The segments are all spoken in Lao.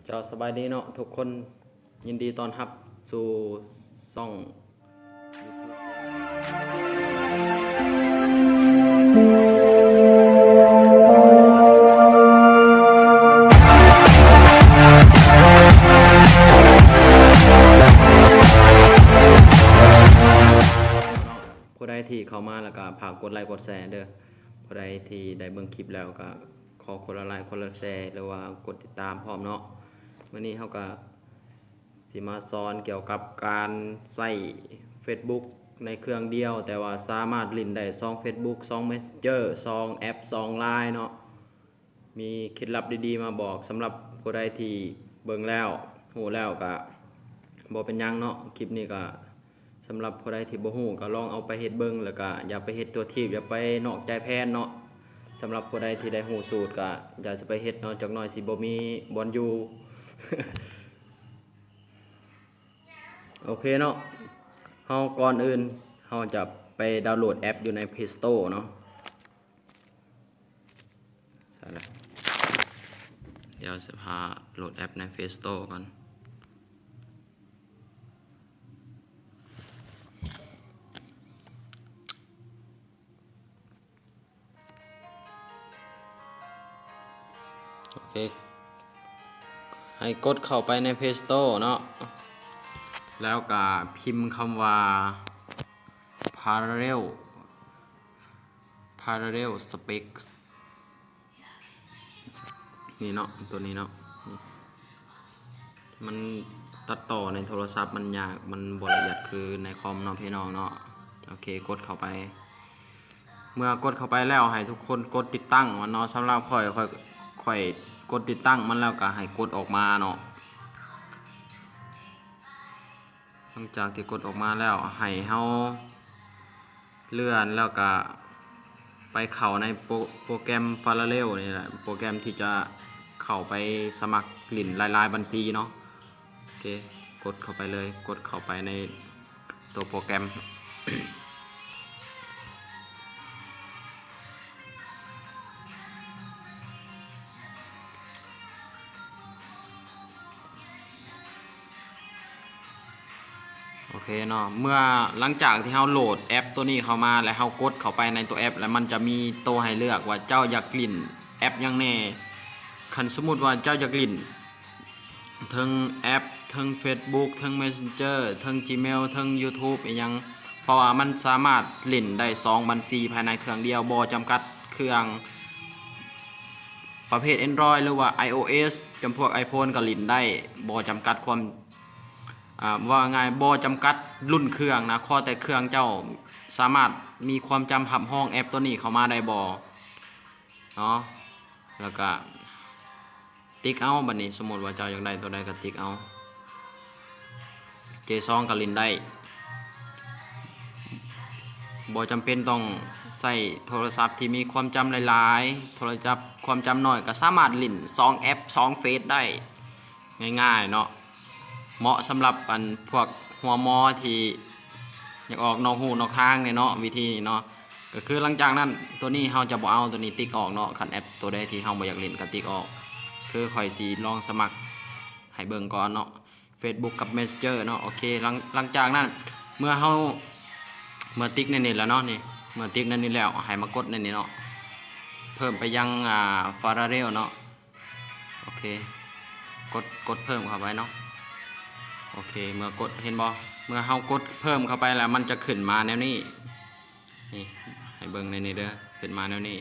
ເຈົ້າ ສະບາຍດີເນາະທຸກຄົນ, ຍິນດີຕ້ອນຮັບສູ່ຊ່ອງ ຜູ້ໃດທີ່ເຂົ້າມາແລ້ວກໍຝາກກົດໄລກົດແຊເດີ້. ຜູ້ໃດທີ່ໄດ້ເບິ່ງຄລິບແລ້ວກໍຂໍຄົນລະໄລຄົນລະແຊ ຫຼືວ່າກົດຕິດຕາມພ້ອມເນາະ. ມື້ນີ້ເຮົາກໍຊິມາສອນກ່ຽວກັບການໃຊ້ເຟສບຸກໃນເຄື່ອງດຽວ ແຕ່ວ່າສາມາດຫຼິ້ນໄດ້ສອງເຟສບຸກ, ສອງເມສເຊັນເຈີ, ສອງແອັບ, ສອງລາຍເນາະ. ມີເຄັດລັບດີໆມາບອກ. ສຳລັບຜູ້ໃດທີ່ເບິ່ງແລ້ວ ຮູ້ແລ້ວກະບໍ່ເປັນຫຍັງເນາະ. ຄລິບນີ້ກະສຳລັບຜູ້ໃດທີ່ບໍ່ຮູ້ກະລອງເອົາໄປເຮັດເບິ່ງ ແລ້ວກະຢ່າໄປເຮັດຕົວທີບ, ຢ່າໄປນອກໃຈແຜນເນາະ. ສຳລັບຜູ້ໃດທີ່ໄດ້ຮູ້ສູດກະຢ່າຊິໄປເຮັດເນາະ, ຈັກໜ້ອຍຊິບໍ່ມີບ່ອນຢູ່. ໂອເຄເນາະ, ເຮົາ ກ່ອນອື່ນເຮົາຈະໄປດາວໂຫຼດແອັບຢູ່ໃນເພລສະໂຕເນາະ. ໃສ່ລະ ດຽວຊິພາໂຫຼດແອັບໃນເພລສະໂຕກ່ອນ. ໂອເຄ ໃຫ້ກົດເຂົ້າໄປໃນເພລສະໂຕເນາະ ແລ້ວກະພິມຄຳວ່າ Parallel Parallel Specs ນີ້ເນາະ, ຕົວນີ້ເນາະ. ນີ້ ມັນຕັດຕໍ່ໃນໂທລະສັບມັນຍາກ, ມັນບໍ່ລະອຽດຄືໃນຄອມເນາະ ພີ່ນ້ອງເນາະ. ໂອເຄ ກົດເຂົ້າໄປ. ເມື່ອກົດເຂົ້າໄປແລ້ວ ໃຫ້ທຸກຄົນກົດຕິດຕັ້ງມັນເນາະ. ສຳລັບຂ້ອຍ ຂ້ອຍ ຂ້ອຍກົດຕິດຕັ້ງມັນແລ້ວກໍໃຫ້ກົດອອກມາເນາະ. ຫຼັງຈາກທີ່ກົດອອກມາແລ້ວ ໃຫ້ເຮົາເລື່ອນ ແລ້ວກະໄປເຂົ້າໃນໂປ ໂປຣແກຣມ Parallel ນີ້ແຫຼະ, ໂປຣແກຣມທີ່ຈະເຂົ້າໄປສະໝັກຫຼິ້ນຫຼາຍໆບັນຊີເນາະ. ໂອເຄ ກົດເຂົ້າໄປເລີຍ, ກົດເຂົ້າໄປໃນໂຕໂປຣແກຣມ. ໂອເຄເນາະ, ເມື່ອ ຫຼັງຈາກທີ່ເຮົາໂຫຼດແອັບໂຕນີ້ເຂົ້າມາ ແລ້ວເຮົາກົດເຂົ້າໄປໃນໂຕແອັບ ແລ້ວມັນຈະມີໂຕໃຫ້ເລືອກວ່າເຈົ້າຢາກຫຼິ້ນແອັບຫຍັງແດ່. ຄັນສົມມຸດວ່າເຈົ້າຢາກຫຼິ້ນ ເທິງແອັບ ເທິງ Facebook ເທິງ Messenger ເທິງ Gmail ເທິງ YouTube ອີ່ຫຍັງ, ເພາະວ່າມັນສາມາດຫຼິ້ນໄດ້ສອງບັນຊີພາຍໃນເຄື່ອງດຽວ ບໍ່ຈຳກັດເຄື່ອງປະເພດ Android ຫຼືວ່າ iOS, ຈຳພວກ iPhone ກໍຫຼິ້ນໄດ້ ບໍ່ຈຳກັດຄວາມ ອ່າ ເວົ້າງ່າຍໆ ບໍ່ຈຳກັດລຸ້ນເຄື່ອງນະ, ຂໍແຕ່ເຄື່ອງເຈົ້າສາມາດມີຄວາມຈຳຮັບຮອງແອັບໂຕນີ້ເຂົ້າມາໄດ້ບໍ່ເນາະ. ແລ້ວກະ ຕິກເອົາ. ບັດນີ້ສົມມຸດວ່າເຈົ້າຢາກໄດ້ໂຕໃດກໍຕິກເອົາ, ເຈສອງກໍຫຼິ້ນໄດ້ ບໍ່ຈຳເປັນຕ້ອງໃຊ້ໂທລະສັບທີ່ມີຄວາມຈຳຫຼາຍໆ, ໂທລະສັບຄວາມຈຳໜ້ອຍກໍສາມາດຫຼິ້ນສອງແອັບສອງເຟສໄດ້ງ່າຍໆເນາະ. ເໝາະສຳລັບອັນພວກຫົວໝໍທີ່ຢາກອອກນອກຮູນອກທາງນີ້ເນາະ, ວິທີນີ້ເນາະ. ກໍຄືຫຼັງຈາກນັ້ນ ໂຕນີ້ເຮົາຈະບໍ່ເອົາ, ໂຕນີ້ຕິກອອກເນາະ. ຄັນແອັບໂຕໃດທີ່ເຮົາບໍ່ຢາກຫຼິ້ນກໍຕິກອອກ. ຄືຂ້ອຍຊິລອງສະໝັກໃຫ້ເບິ່ງກ່ອນເນາະ, Facebook ກັບ Messenger ເນາະ. ໂອເຄ ຫຼັງ ຫຼັງຈາກນັ້ນ ເມື່ອເຮົາ ເມື່ອຕິກໃນນີ້ແລ້ວເນາະ, ນີ້ ເມື່ອຕິກໃນນີ້ແລ້ວ ໃຫ້ມາກົດໃນນີ້ເນາະ, ເພີ່ມໄປຍັງ ອ່າ Parallel ເນາະ. ໂອເຄ ກົດ ກົດເພີ່ມເຂົ້າໄປເນາະ. ໂອເຄ ເມື່ອກົດ ເຫັນບໍ່ ເມື່ອເຮົາກົດເພີ່ມເຂົ້າໄປແລ້ວ ມັນຈະຂຶ້ນມາແນວນີ້. ນີ້ ໃຫ້ເບິ່ງໃນນີ້ເດີ້ ຂຶ້ນມາແນວນີ້.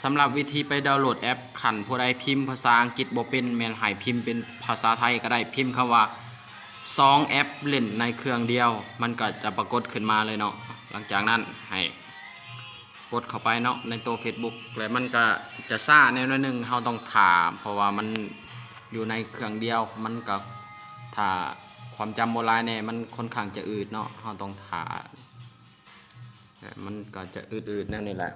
ສຳລັບວິທີໄປດາວໂຫຼດແອັບ, ຄັນຜູ້ໃດພິມພາສາອັງກິດບໍ່ເປັນ, ແມ່ນໃຫ້ພິມເປັນພາສາໄທກໍໄດ້, ພິມຄຳວ່າ ສອງແອັບຫຼິ້ນໃນເຄື່ອງດຽວ ມັນກໍຈະປາກົດຂຶ້ນມາເລີຍເນາະ. ຫຼັງຈາກນັ້ນໃຫ້ ກົດເຂົ້າໄປເນາະ ໃນໂຕ Facebook ແລ້ວມັນກະຈະຊ້າແດ່ໜ້ອຍໜຶ່ງ, ເຮົາຕ້ອງຖ້າ ເພາະວ່າມັນຢູ່ໃນເຄື່ອງດຽວ, ມັນກະຖ້າຄວາມຈຳບໍ່ຫຼາຍແດ່, ມັນຄ່ອນຂ້າງຈະອືດເນາະ, ເຮົາຕ້ອງຖ້າ. ແລະມັນກະຈະອືດໆແນວນີ້ແຫຼະ,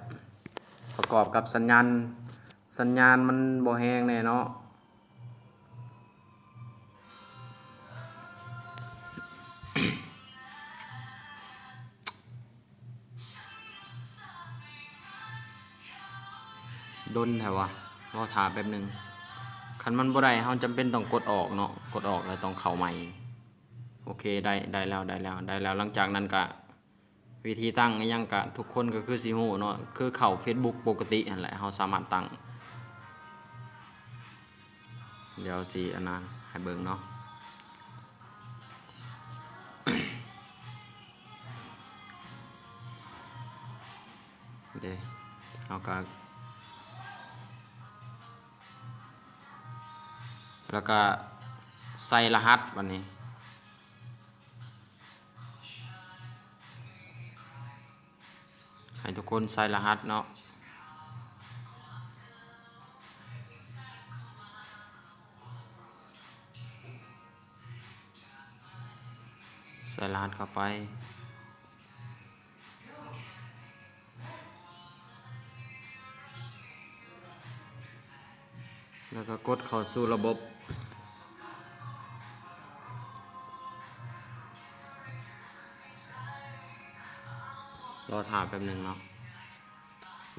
ປະກອບກັບສັນຍານ, ສັນຍານມັນບໍ່ແຮງແດ່ເນາະ. ດົນແທ້ວະ, ລໍຖ້າແປັບໜຶ່ງ. ຄັນມັນບໍ່ໄດ້ ເຮົາຈຳເປັນຕ້ອງກົດອອກເນາະ, ກົດອອກແລ້ວຕ້ອງເຂົ້າໃໝ່. ໂອເຄ ໄດ້ ໄດ້ແລ້ວ ໄດ້ແລ້ວ ໄດ້ແລ້ວ. ຫຼັງຈາກນັ້ນກະ ວິທີຕັ້ງອີ່ຫຍັງກະທຸກຄົນກະຄືຊິຮູ້ເນາະ, ຄືເຂົ້າເຟສບຸກປົກກະຕິຫັ້ນແຫຼະ ເຮົາສາມາດຕັ້ງ. ດຽວຊິອັນນັ້ນໃຫ້ເບິ່ງເນາະ. ເດ້ ເຮົາກະ ແລ້ວກະໃສ່ລະຫັດບາດນີ້. ໃຫ້ທຸກຄົນໃສ່ລະຫັດເນາະ, ໃສ່ລະຫັດເຂົ້າໄປ. ແລ້ວກໍກົດເຂົ້າສູ່ລະບົບ. ລໍຖ້າແປັບໜຶ່ງເນາະ.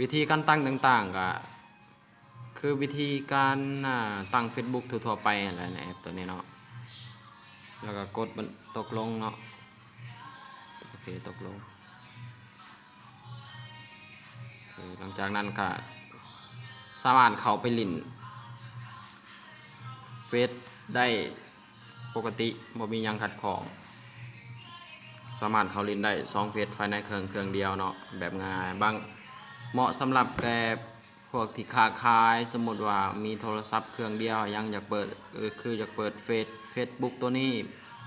ວິທີການຕັ້ງຕ່າງໆ ກະຄືວິທີການ ອ່າ ຕັ້ງເຟສບຸກທົ່ວໆໄປຫັ້ນແຫຼະ ໃນແອັບໂຕນີ້ເນາະ. ແລ້ວກໍກົດ ຕົກລົງເນາະ. ໂອເຄ ຕົກລົງ. ເອີ ຫຼັງຈາກນັ້ນກະສາມາດເຂົ້າໄປຫຼິ້ນເຟສໄດ້ປົກກະຕິ ບໍ່ມີຫຍັງຂັດຂ້ອງ. ສາມາດເຂົ້າຫຼິ້ນໄດ້ສອງເຟສພາຍໃນເຄື່ອງ ເຄື່ອງດຽວເນາະ ແບບງ່າຍ. ບາງ ເໝາະສຳລັບແກ່ພວກທີ່ຄ້າຂາຍ, ສົມມຸດວ່າມີໂທລະສັບເຄື່ອງດຽວ ຍັງຢາກເປີດ ເອີ ຄືຢາກເປີດເຟສ ເຟສບຸກໂຕນີ້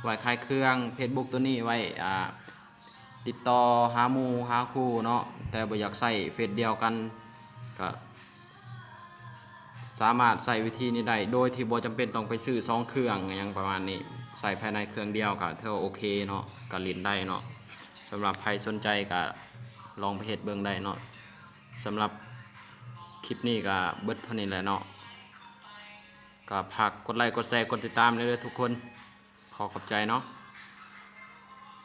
ໄວ້ຂາຍເຄື່ອງ, ເຟສບຸກໂຕນີ້ໄວ້ ອ່າ ຕິດຕໍ່ຫາໝູ່ຫາຄູ່ເນາະ ແຕ່ບໍ່ຢາກໃຊ້ເຟສດຽວກັນ ກະສາມາດໃຊ້ວິທີນີ້ໄດ້ ໂດຍທີ່ບໍ່ຈຳເປັນຕ້ອງໄປຊື້ສອງເຄື່ອງຫຍັງປະມານນີ້, ໃຊ້ພາຍໃນເຄື່ອງດຽວກະຖືວ່າໂອເຄເນາະ, ກະຫຼິ້ນໄດ້ເນາະ. ສຳລັບໃຜສົນໃຈກະລອງໄປເຮັດເບິ່ງໄດ້ເນາະ. ສຳລັບຄລິບນີ້ກະເບິດເທົ່ານີ້ແຫຼະເນາະ, ກະຝາກກົດໄລ ກົດແຊ ກົດຕິດຕາມແດ່ເດີທຸກຄົນ. ຂໍຂອບໃຈເນາະ.